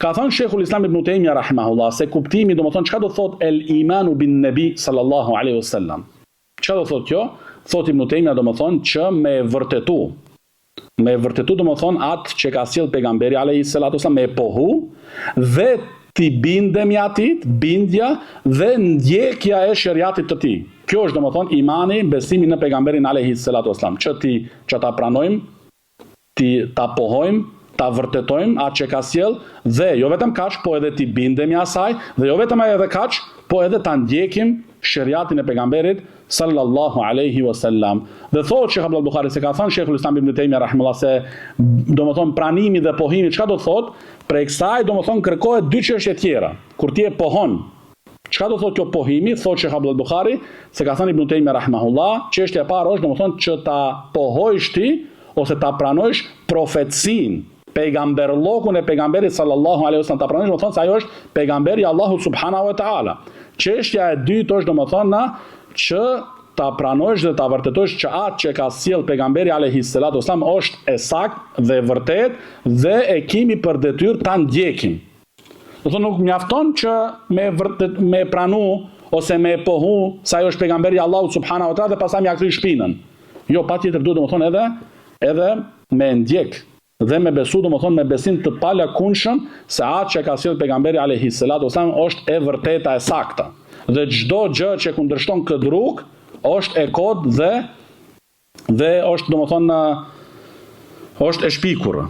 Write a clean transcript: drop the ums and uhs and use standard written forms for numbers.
Ka thënë Sheikhul Islam Ibn Taymija rahimahullah se kuptimi, domethënë çka do thotë el imanu bin nabi sallallahu alaihi wasallam. Çka do thotë kjo? Thotë Ibn Taymija domethënë që me vërtetu me vërtetu domethënë atë që ka sjell pejgamberi alayhi salatu wasallam me pohu dhe t'i bindemi atij, bindja dhe ndjekja e sheriatit të tij. Kjo është domethënë imani, besimi në pejgamberin alayhi salatu wasallam, që ti që ta pranojmë, ti ta pohojmë, ta vërtetojmë atë që ka sjell dhe jo vetëm kaq, po edhe t'i bindemi asaj dhe jo vetëm edhe kaq, po edhe ta ndjekim sheriatin e pejgamberit sallallahu alejhi wa sallam. Dhe thotë Shejh Abdullah Buhari se ka thënë Shejhul Islam Ibn Tejmija rahimullah se domethënë pranimi dhe pohimi çka do të thotë, prej kësaj domethënë kërkohet dy çështje tjera. Kur ti e pohon, çka do thotë kjo pohimi, thotë Shejh Abdullah Buhari se ka thënë Ibn Tejmija rahimahullah, çështja e parë është domethënë që ta pohojsh ti ose ta pranojsh profetësinë pejgamberllokun e pejgamberit sallallahu alaihi wasallam ta pranojsh domethënë se ai është pejgamberi i Allahut subhanahu wa taala. Çështja e dytë është domethënë që ta pranojsh dhe ta vërtetojsh që atë që ka sjell pejgamberi alaihi salatu wasallam është e saktë dhe e vërtetë dhe e kemi për detyrë ta ndjekim. Do thonë nuk mjafton që me vërtet me pranu ose me pohu se ai është pejgamberi i Allahut subhanahu wa taala dhe pastaj me ia kthy shpinën. Jo, patjetër duhet domethënë edhe edhe me ndjek dhe me besu domethënë me besim të palëkundshëm se atë që ka sjell pejgamberi alayhi salatu wasallam është e vërteta e sakta. Dhe çdo gjë që kundërshton këtë rrugë është e kotë dhe dhe është domethënë është e shpikur.